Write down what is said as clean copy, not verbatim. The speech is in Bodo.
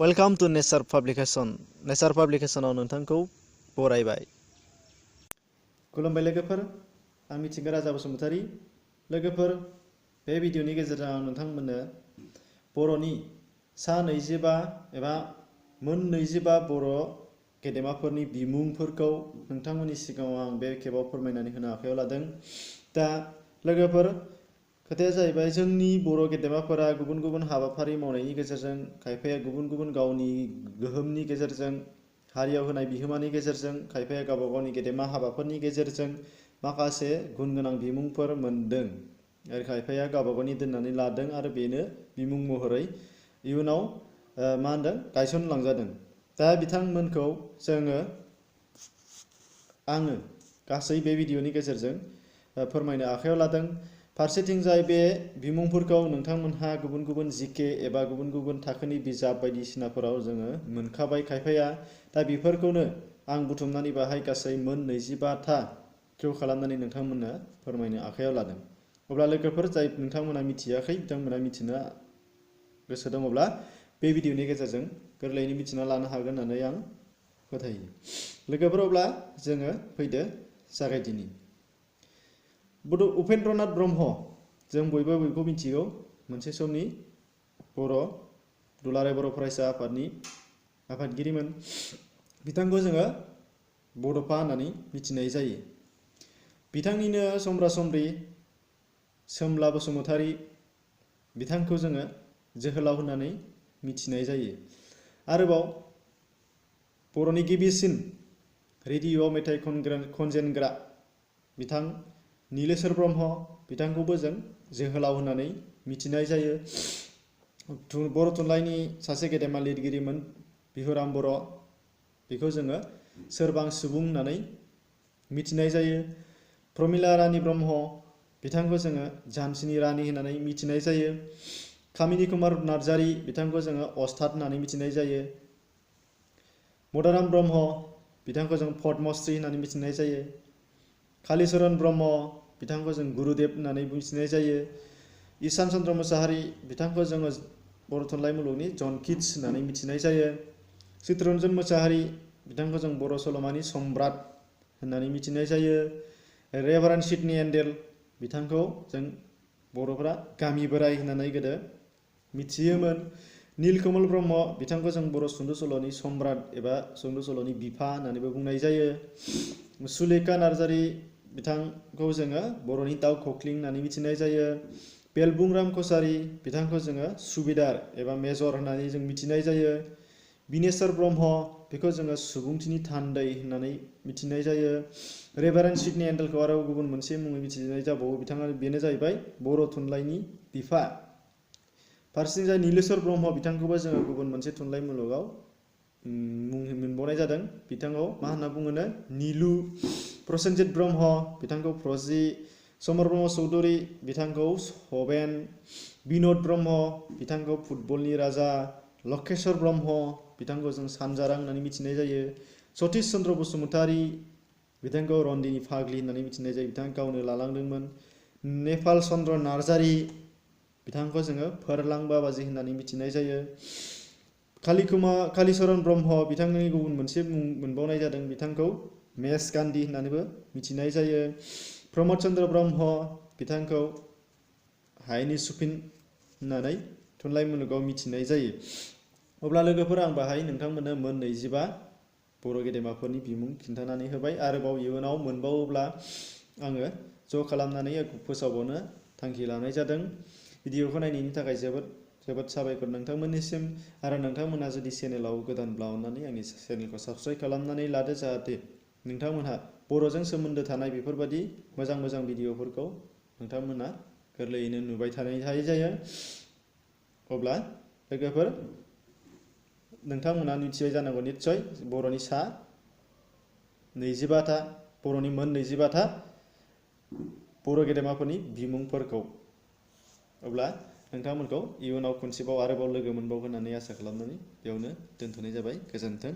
Welcome to nature publication. नेचार पाब्लिकेशनाव नोंथांखौ बरायबाय। खुलुमबाय लोगोफोर, आं मिथिंगा राजा बसुमतारी। लोगोफोर, बे भिडिअनि गेजेरजों आं नोंथांमोननो बर'नि सा 25 एबा मोन 25 बर' गेदेमाफोरनि बिमुंफोरखौ नोंथांमोननि सिगाङाव आं बे खेबाव फोरमायनानै होनो आखायाव लादों। दा लोगोफोर, खोथाया जाहैबाय जोंनि बर' गेदेमाफोरा गुबुन गुबुन हाबाफारि मावनायनि गेजेरजों, खायफाया गुबुन गुबुन गावनि गोहोमनि गेजेरजों, हारियाव होनाय बिहोमानि गेजेरजों, खायफाया गावबा गावनि गेदेमा हाबाफोरनि गेजेरजों माखासे गुन गोनां बिमुंफोर मोनदों आरो खायफाया गावबा गावनि दोननानै लादों आरो बेनो बिमुं महरै इयुनाव गायसनलांजादों। दा बिथांमोनखौ आङो गासै बे भिडिअनि गेजेरजों फोरमायनो आखायाव लादों। फारसेथिंजाय बे बिमुंफोरखौ नोंथांमोनहा गुबुन गुबुन जिके एबा गुबुन गुबुन थाखोनि बिजाब बायदिसिनाफोराव जोङो मोनखाबाय खायफाया। दा बेफोरखौनो आं बुथुमनानै बाहाय गासै मोन 25था खेव खालामनानै नोंथांमोननो फोरमायनो आखायाव लादों। अब्ला लोगोफोर, जाय नोंथांमोना मिथियाखै, बिथांमोना मिथिनो गोसो दङब्ला बे भिडिअनि गेजेरजों गोरलैयैनो मिथिना लानो हागोन होननानै आं फोथायो। लोगोफोर, अब्ला जोङो फैदो जागायदिनि। बड' उपेन्द्रनाथ ब्रह्म, जों बयबो बेखौ मिथिगौ, मोनसे समनि दुलाराय बर' फरायसा आफादनि आफादगिरिमोन। बिथांखौ जोङो बड'फा होननानै मिथिनाय जायो। बिथांनिनो समब्रा समब्रि सोमला बसुमतारी, बिथांखौ जोङो जोहोलाव होननानै मिथिनाय जायो। आरोबाव बर'नि गिबिसिन रेडिअ' मेथाइ खनजेनग्रा बिथां नीलेश्वर ब्रह्म, बिथांखौबो जों जोहोलाव होननानै मिथिनाय जायो। बर' थुनलाइनि सासे गेदेमा लिरगिरिमोन बिहुराम बर', बेखौ जोङो सोरबां सुबुं होननानै मिथिनाय जायो। प्रमिला रानी ब्रह्म, बिथांखौ जोङो झानसिनि रानी होननानै मिथिनाय जायो। कामिनी कुमार नार्जारी, बिथांखौ जोङो अस्ताद होननानै मिथिनाय जायो। मदाराम ब्रह्म, बिथांखौ जों पद्मश्री होननानै मिथिनाय जायो। कालीचरण ब्रह्म, बिथांखौ जों गुरुदेव होननानै मिथिनाय जायो। ईसान चन्द्र मोसाहारी, बिथांखौ जोङो बर' थुनलाइ मुलुगनि जन किट्स होननानै मिथिनाय जायो। चित्तरन्जन मोसाहारी, बिथांखौ जों बर' सल'मानि सम्राट होननानै मिथिनाय जायो। रेभारेन्ड सिडनी एन्डेल, बिथांखौ जों बर'फोरा गामि बोराय होननानै गोदो मिथियोमोन। नीलकमल ब्रह्म, बिथांखौ जों बर' सुंद' सल'नि सम्राट एबा सुंद' सल'नि बिफा होननानैबो बुंनाय जायो। सुलेखा नार्जारी, बिथांखौ जोङो बर'नि दाउ खख्लिं होननानै मिथिनाय जायो। बेलबुंराम कछारी, बिथांखौ जोङो सुबेदार एबा मेजर होननानै जों मिथिनाय जायो। बिनेश्वर ब्रह्म, बेखौ जोङो सुबुंथिनि थान्दै होननानै मिथिनाय जायो। रेभारेन्ड सिडनी एन्डेलखौ आरो गुबुन मोनसे मुङै मिथिनाय जाबावो, बेनो जाहैबाय बर' थुनलाइनि बिफा। फारसेथिंजाय नीलेश्वर ब्रह्म, बिथांखौबो जोङो गुबुन मोनसे थुनलाइ मुलुगाव मुं मोनबावनाय जादों। बिथांखौ मा होनना बुङोनो? नीलु। प्रसेनजित ब्रह्म, बिथांखौ प्रजि। समर ब्रह्म चौधुरी, बिथांखौ सभेन। बिन'द ब्रह्म, बिथांखौ फुटबलनि राजा। लक्षेश्वर ब्रह्म, बिथांखौ जों सानजारां होननानै मिथिनाय जायो। सतीश चन्द्र बसुमतारी, बिथांखौ रन्दिनी फाग्लि होननानै मिथिनाय जायो, बिथाङा गावनो लालांदोंमोन। नेपाल चन्द्र नार्जारी, बिथांखौ जोङो फोरलां बाबाजि होननानै मिथिनाय जायो। कालीचरण ब्रह्म, बिथांनि गुबुन मोनसे मुं मोनबावनाय जादों, बिथांखौ मेस गान्धी होननानैबो मिथिनाय जायो। प्रमद चन्द्र ब्रह्म, बिथांखौ हायनि सुफिन होननानै थुनलाइ मुलुगाव मिथिनाय जायो। अब्ला लोगोफोर, आं बाहाय नोंथांमोननो मोन 25 बर' गेदेमाफोरनि बिमुं खिन्थानानै होबाय। आरोबाव इयुनाव मोनबावोब्ला आङो ज' खालामनानै फोसावबावनो थांखि लानाय जादों। भिडिअखौ नायनायनि थाखाय जोबोद साबायखर नोंथांमोननिसिम। आरो नोंथांमोनहा जुदि चेनेलाव गोदानब्ला अननानै आंनि चेनेलखौ साबस्क्राइब खालामनानै लादो, जाहाथे नोंथांमोनहा बर'जों सोमोन्दो थानाय बेफोरबायदि मोजां मोजां भिडिअफोरखौ नोंथांमोनहा गोरलैयैनो नुबाय थानाय जायो। अब्ला लोगोफोर, नोंथांमोनहा मिथिबाय जानांगौ निस्सय बर'नि सा 25था, बर'नि मोन 25था बर' गेदेमाफोरनि बिमुंफोरखौ। अब्ला नोंथांमोनखौ इयुनाव खनसेबाव आरोबाव लोगो मोनबावगोन होननानै आसा खालामनानै बेयावनो दोनथ'नाय जाबाय। गोजोन्थों।